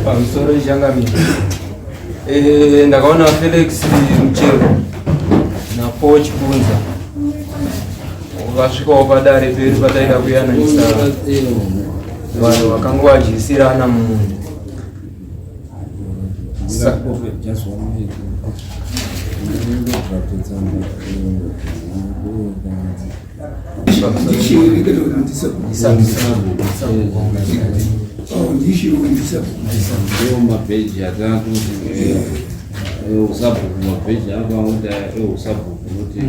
Pamusoro changamire. Ndakaona Felix Muchero naPaul Chipunza vasvikawo padare pedu pataida kuyananisa vanhu vakanga vadyisirana mumunda. Mabheji atatuti eusabhuku, mabheji anoita eusabhuku kuti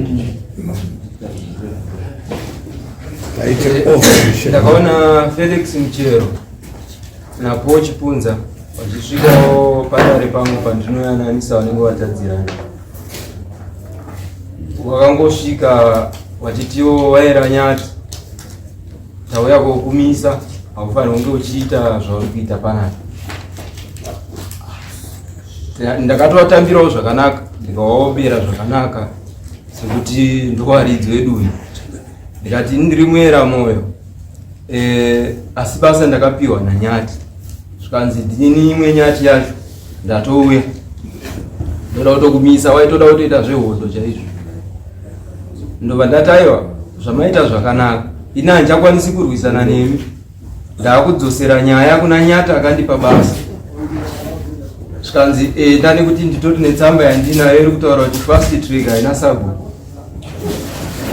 Ndakaona Felix Muchero naPaul Chipunza vachisvikawo padare pangu pandinoyananisa vanenge vatadzirana. Vakangosvika vachitiwo vaera nyati, tauya kokumisa, haufaniri kunge uchiita zvauri kuita panapa. Ndakatovatambirawo zvakanaka, ndikavaombera zvakanaka sekuti ndovaridzi vedu. Ndikati ini ndiri muera moyo, asi basa ndakapiwa naNyati. Zvikanzi ndini imwe nyati yacho ndatouya, ndoda kutokumisa. Waitoda kutoita zvehondo chaizvo. Ndobva ndati aiwa, zvamaita zvakanaka, ini handichakwanisi kurwisana nemi, ndakudzosera nyaya kuna Nyati akandipa basa. Zvikanzi enda, nekuti nditori netsamba yandinayo iri kutaura kuti fast track haina sabhuku,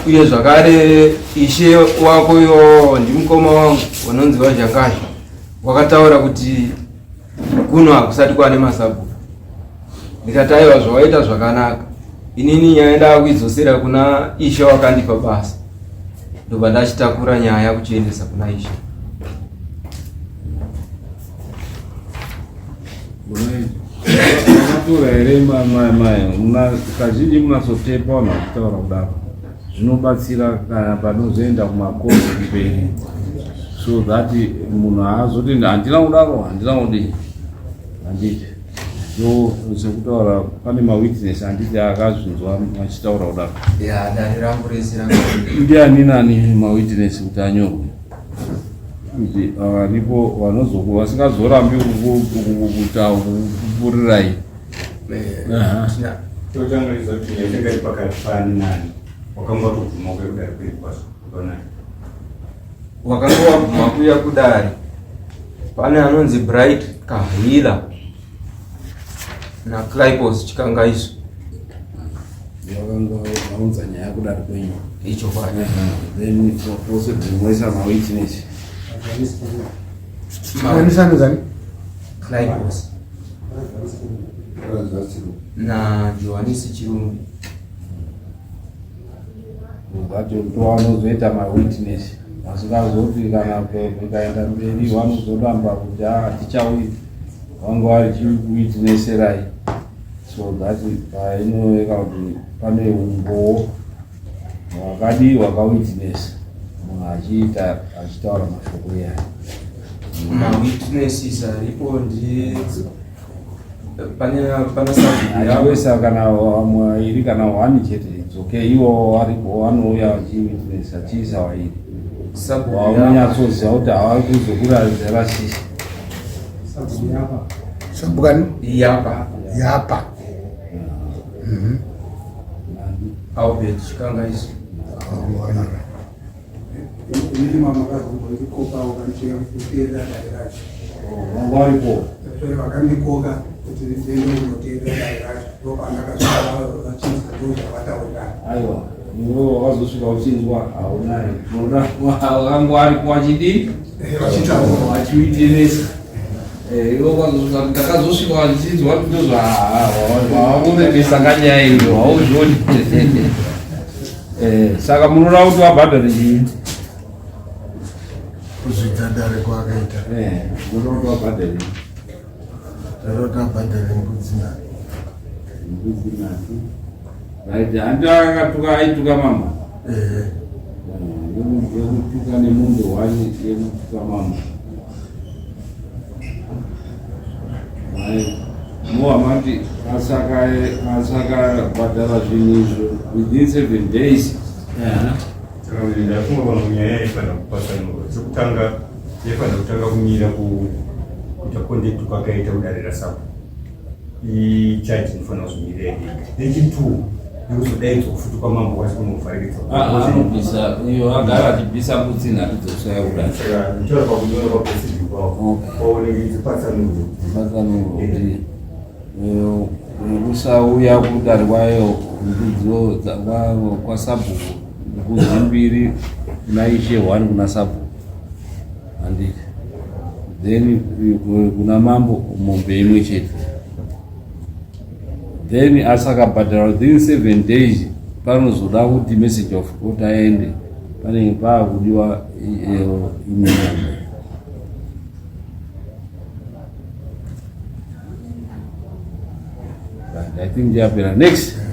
uye zvakare ishe wako yo ndimukoma wangu vanonzi vaZhangashi, wakataura kuti kuno hakusati kwane masabhuku. Ndikati aiwa, zvawaita zvakanaka, inini nyaya ndakuidzosera kuna ishe wakandipa basa. Ndobva ndachitakura nyaya kuchiendesa kuna ishe. Makatora here mai? Kazhinji munasotepa vanhu vachitaura kudaro, zvinobatsira kana panozoenda kumakoti kumberi, so that munhu haazoti handina kudaro, handina kudii, handiti? So sekutaura pane mawitness, handiti, akazvinzwa vachitaura kudaro? Ya, dare rangu rese ranga. Ndiani nani mawitness kuti anyorwe, kuti varipo vanozoku vasingazorambi kupupurirai? Totanga iza kuti nyaya inenge iri pakati paani nani, wakanga watobvuma kuya kudare kweri kwacho ukanani? Wakanga wabvuma kuya kudare pane anonzi Bright Kahila naClipos Chikangaiso. Vakanga vaunza nyaya kudare kwenyu? Ichokwadi. Then possibly moisa mawitness. Anisani? Clipos naJohanisi Chirumbi. That ndo vanozoita mawitness vasingazoti kana vikaenda mberi vanozoramba kuti hatichauyi, vanga vachiwitnesserai, so that painoeka kuti pane umbowo hwakadii hwakawitness munhu achiita achitaura mashoko iyaya. Mawitnesses aripo ndi pane pana sabhuku. Achiwesa kana vairi kana one chete, it's okay. Ivo varipo vanouya vachiwitness, achiisa vairi Sabhuku. Vaunonyatsoziva kuti havari kuzokuratidza sisi. Sabukani? Yapa. Yapa. Albert Chikangaiso. Inini mamakazongondikoka ukanisvika kuteerera dare racho. Vanga varipo? Vakandikoka kuti ndiende kunoteerera dare racho, ndopandakasvika vachinzwa ndo zvavataurira. Aiwa, iwe wakazosvika uchinzwa, hauna vakanga varipo vachidii? Vachitaura. Vachiwitnessa. Iwe wakazosvika, ndakazosvika vachinzwa kuti ndozvawakurevesa kanyaya iyo, hauzvioni. Saka munoda kuti vabhadhare chii? Kuzvidza dare kwaakaita. Munoda kuti vabhadhare? Daroti abhadhare mbudzi nhatu. Mbudzi nhatu, right. Handi akatuka, aituka mama? Ehe. Yekutuka nemombe hwani yekutuka mama. Right. Mowa mati asakabhadhara zvinhu izvo within 7 days. Saka kuti ndafunga pamwe nyaya yaifanira kupatsanurwa. Chekutanga, yaifanira kutanga kumira kuti Pakuita conduct kwakaita kudare rasabhuku ichaji inofanira kuzomira yega. Nechitwo nekuzodaidzwa futi kwamambo wacho kunovhariridza. Ah, anobvisa iyo agara achibvisa mbudzi nhatu dzekusaya kudai. Saka ndichora pakunyora paprocedure kwavo paoneke dzipatsanurwe. Patsanurwe kuti kusauya kudare kwayo mbudziwo kwasabhuku mbudzi mbiri kuna ishe one kuna sabhuku handiti then kuna mambo mombe imwe chete then asakabhadhara within 7 days panozoda kuti message of court aende, panenge paakudiwa imwe mombe. Right, I think yapera. Next.